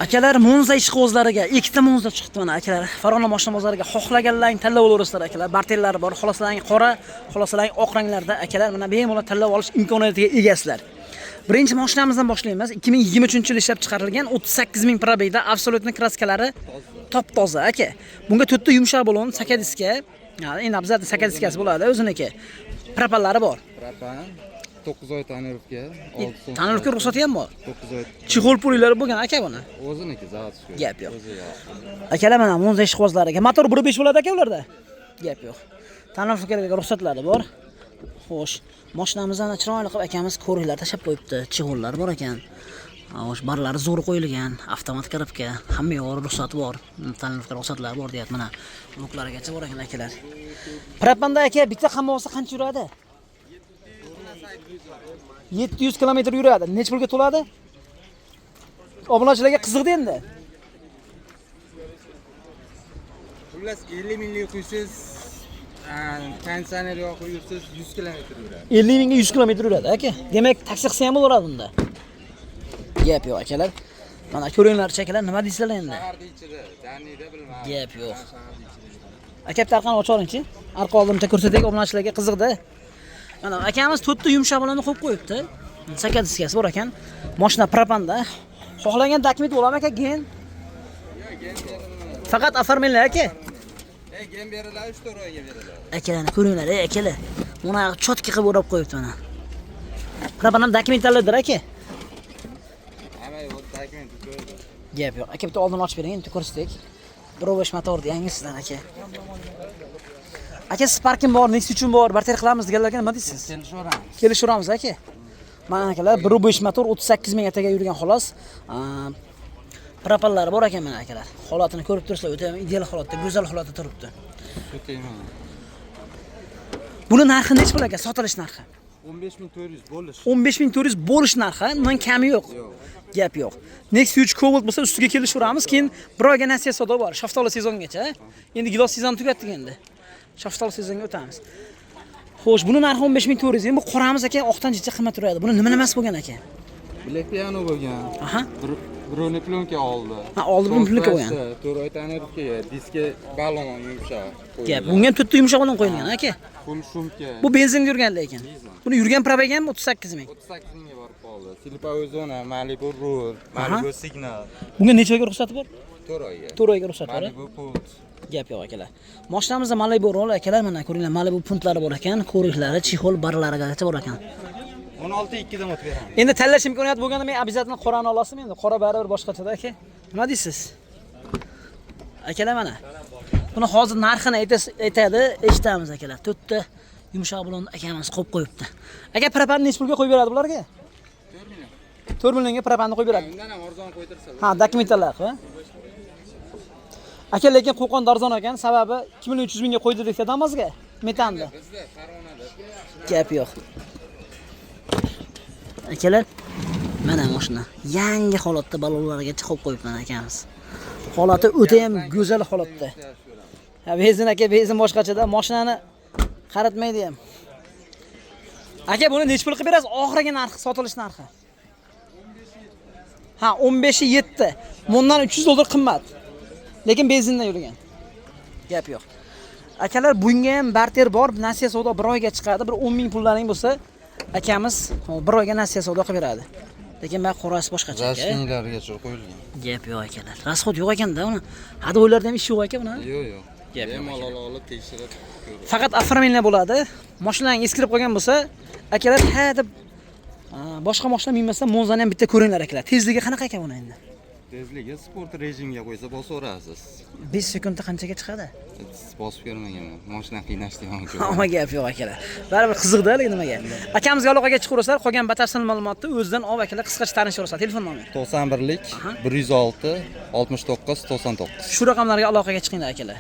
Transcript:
Akalar, Monza ishqibozlariga ikkita Monza chiqdi mana, akalar. Farg'ona mashina bozoriga xohlaganlaring tanlab olaverasizlar, akalar. Bartellari bor, xohlasalaring qora, xohlasalaring oq ranglarda, akalar. Mana bemalol tanlab olish imkoniyatiga egasizlar. Birinchi mashinamizdan boshlaymiz. 2023-yil ishlab chiqarilgan, 38 ming пробег da, абсолютно краска lari top toza, aka. Bunga to'rtta yumshoq balon, saka diska. Ha, endi обязательно saka diskasi bo'ladi o'ziniki. Propanlari bor. Propan, 9 oy тонировка, 6 so'm. Тонировка ruxsati ham bor. 9 oy. Чехол pulilari bo'lgan, aka, buni. O'ziniki, заводской. Gap yo'q. O'zi yaxshi. Akalar, mana Monza ishqibozlariga motor 1.5 bo'ladi, aka, ularda. Gap yo'q. Тонировка ga ruxsatlari bor. Xo'sh, mashinamizni chiroyli qilib akamiz ko'riklar tashlab qo'yibdi. Чехол lar bor ekan. Xo'sh, barlari zo'r qo'yilgan, avtomat коробка, hamma yo'g'i ruxsati bor. Тонировка ruxsatlari bor deyapti mana. Luklarigacha bor ekan, akalar. Propanda, aka, bitta hamma olsa qancha yuradi? 700 kilometr yuradi. Necha pulga to'ladi? Obunachilarga qiziqdi endi. Xullas, 50 minglik quysangiz, konditsioner yoqib yursangiz, 100 kilometr yuradi. 50 mingga 100 kilometr yuradi, aka. Demak, taksi qilsa ham bo'laveradi bunda. Gap yo'q, akalar. Mana ko'ringlarchi, akalar, nima deysizlar endi? Shaharda ichida, Daniyda bilmadim. Gap yo'q. Shaharda ichida yuradi. Aka, bitta arqani ochib oringchi. Arqa oldimda ko'rsataylik, obunachilarga qiziqda. Mana akamiz to'rtta yumshoq balonni qo'yib qo'yibdi. Saka diskasi bor ekan. Mashina propanda. Xohlagan dokument bo'ladimi, aka, gen? Faqat оформление, aka. Ey, gen beriladi, 3-4 oyga beriladi. Akalarni ko'ringlar, ey akalar. Buni чётко qilib o'rab qo'yibdi mana. Propan ham dokumentallidir, aka. Hamma yo'q, dokument qo'ydi. Gap yo'q. Aka, bitta oldini ochib bering, endi ko'rsatdik. 1.5 motorni yangisidan, aka. Aka, Sparkim bor, Nexia uchun bor, barter qilamiz deganlarga nima deysiz? Kelishaveramiz. Kelishaveramiz, aka. Mana, akalar, 1.5 motor, 38 ming ataga yurgan xolos. Propanlari bor ekan mana, akalar. Holatini ko'rib turibsizlar, o'ta ham ideal holatda, go'zal holatda turibdi. Sutayman. Buni narxi necha pul, aka, sotilish narxi? 15 400 bo'lish. 15 400 bo'lish narxi, undan kami yo'q. Yo'q. Gap yo'q. Nexia 3 Cobalt bo'lsa, ustiga kelishaveramiz. Keyin bir oyga nasiya savdo bor. Shaftoli sezongacha. Endi gilos sezoni tugatdik endi. Shaftoli sezonga o'tamiz. Xo'sh, buni narxi 15 400. Endi bu qoramiz, aka, oqdan jicha qimmat turadi. Buni nima nimasi bo'lgan, aka? Black piano bo'lgan. Бронеплёнка oldi. Ha, oldi бронеплёнка bo'lgan. 4 oy тонировка, diska balon yumshoq. Gap. Bunga ham to'rtta yumshoq balon qo'yilgan, aka. Full шумка. Bu benzinga yurgan lekin. Benzin. Buni yurgan пробег i ham 38 ming. 38 mingga borib qoldi. Слеповой zona, Malibu rul, Malibu signal. Bunga necha oyga ruxsati bor? 4 oyga. 4 oyga ruxsat bor. Malibu pult. Gap yo'q, akalar. Mashinamizda Malibu rol, akalar, mana ko'ringlar, Malibu puntlari bor ekan, ko'riklari, чехол barlarigacha bor ekan. 16 2 dan o'tib beramiz. Endi tanlash imkoniyati bo'lganda men обязательно qorani olasizmi endi? Qora baribir boshqachada, aka. Nima deysiz? Akalar, mana. Buni hozir narxini aytadi, eshitamiz, akalar. To'rtta yumshoq balon akamiz qo'yib qo'yibdi. Aka, propanni necha pulga qo'yib beradi bularga? 4 million. 4 millionga propanni qo'yib beradi. Undan ham arzon qo'ydirsa. Ha, dokumentlar qilib. Aka, lekin Qo'qonda arzon ekan, sababi 2 million 300 mingga qo'ydirdik Damazga, metanni. Bizda Farg'onada Gap yo'q. Akalar, mana mashina yangi holatda, balonlarga chiqib qo'yibman akamiz. Holati o'ta ham go'zal holatda. Ha, benzin, aka, benzin boshqachada, mashinani qaratmaydi ham. Aka, buni necha pul qilib berasiz? Oxirgi narxi, sotilish narxi. Ha, 15 7. Bundan 300 dollar qimmat. Lekin benzindan yurgan. Gap yo'q. Akalar, bunga ham barter bor, nasiya savdo bir oyga chiqadi. Bir 10 ming pullaring bo'lsa, akamiz bir oyga nasiya savdo qilib beradi. Lekin men qorasi boshqacha, aka. Ручник largacha qo'yilgan. Gap yo'q, akalar. Расход yo'q ekanda uni. Ходовой larda ham ish yo'q, aka, buni. Yo'q. Gap yo'q. Bemalol olib tekshirib ko'rib. Faqat оформление bo'ladi. Mashinalang eskirib qolgan bo'lsa, akalar, ha deb boshqa mashina minmasdan Monzani ham bitta ko'ringlar, akalar. Tezligi qanaqa ekan buni endi? Tezligi sport rejimga qo'ysa bosaverasiz. 5 sekundda qanchaga chiqadi? Bosib ko'rmaganman. Mashina qiynashdi mumkin. Ammo gap yo'q, akalar. Baribir qiziqda lekin nimaga. Akamizga aloqaga chiqaverasizlar, qolgan batafsil ma'lumotni o'zidan olib, akalar, qisqacha tanishaverasizlar. Telefon nomeri. 91lik 106 69 99. Shu raqamlarga aloqaga chiqinglar, akalar.